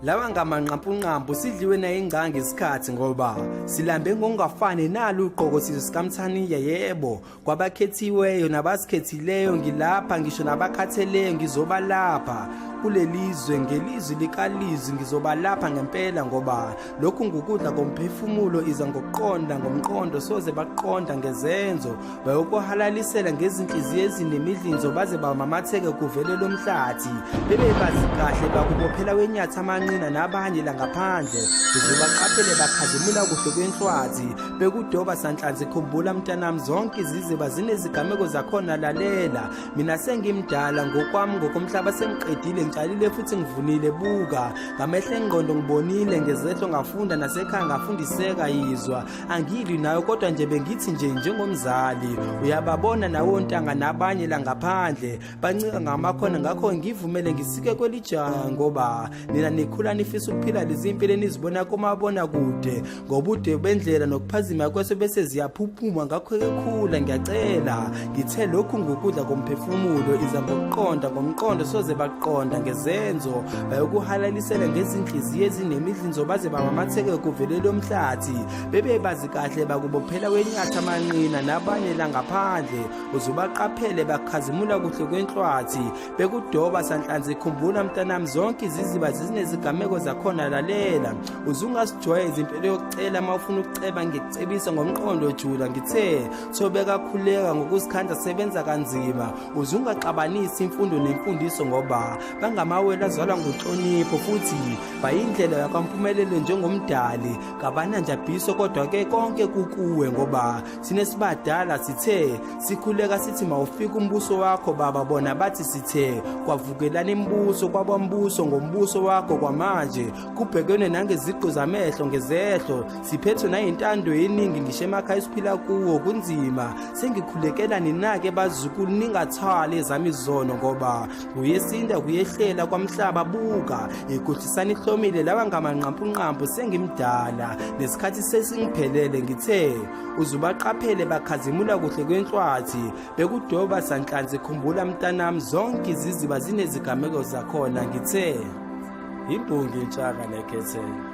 Lawa ngamanqampunqampu sidliwe nayingcangi isikhathi ngoba silambe ngokungafani nalo ugqoko sizwe sikaMthaniya yebo kwabakhethiweyo nabasikhethileyo ngilapha ngisho nabakhatheleyo ngizobalapha kulelizwe ngelizwi likalizwi ngizobalapha ngempela ngoba lokhu ngukudla komphefumulo iza ngokuqonda ngomqondo soze baqonda ngezenzo bayokuhalalisela ngezinhliziyo ezinemidlinzo baze bamamatheke kuvele lomhlathi bebebazi kahle bakubophela wenyathi amanqina nabanye la ngaphandle uzobaqaphele bakhazimula kuhle kwenhlwathi bekudoba sanhlanzi khumbula mntanami zonke iziziba zinezigameko zakhona lalela mina sengimdala ngokwami ngokomhlaba sengiqedile ngitshalile futhi ngivunile buka ngamehlo engqondo ngibonile ngezehlo ngafunda nasekhaya ngafundiseka yizwa angilwi nayo kodwa nje bengithi nje njengomzali uyababona nawo ntanga nabanye la ngaphandle bancika ngamakhona ngakho ngivumele ngisike kwelijaha ngoba nina nikhula nifisa ukuphila lezi impilo enizibona komabona kude ngobude bendlela nokuphazima kweso bese ziyaphuphuma ngakho-ke khula ngiyacela ngithe lokhu ngukudla komphefumulo iza ngokuqonda ngomqondo soze baqonda ngezenzo bayokuhalalisela ngezinhliziyo ezinemidlinzo baze bamamatheke kuvelele umhlathi bebe bazi kahle bakubophela kwenyatha amanqina nabanye la ngaphandle uzubaqaphele bakhazimula kuhle kwenhlwathi bekudoba sanhlanzi khumbula mntanami zonke iziziba zinezigameko zakhona lalela uzungasijwayeza impilo yokucela uma ufuna ukuceba ngikucebisa ngomqondo jula ngithe thobeka khuleka ngokuzikhandla sebenza kanzima uzungaxabanisi imfundo nemfundiso ngoba bangamawele azalwa ngonhlonipho futhi bayindlela yakwampumelelo njengomdali kabananjabhiso kodwa ke konke kukuwe ngoba thina sibadala sithe sikhuleka sithi mawufika umbuso wakho baba bona bathi sithe kwavukelana imibuso kwabambuso ngombuso wakho kwamanje kubhekene nangeziqu zamehlo ngezehlo siphethwe nayintando yeningi ngisho emakhaya esiphila kuwo kunzima sengikhulekela ninake bazukulu ningathwali ezami izono ngoba kuyesinda kuyehlela kwamhlaba buka iguhlisana ihlomile lawa ngamanqampunqampu sengimdala nesikhathi sesingiphelele ngithe uzubaqaphele bakhazimula kuhle kwenhlwathi bekudoba sanhlanzi khumbula mntanami zonke iziziba zinezigameko zakhona ngithe imbongi intshaka nekhethelo.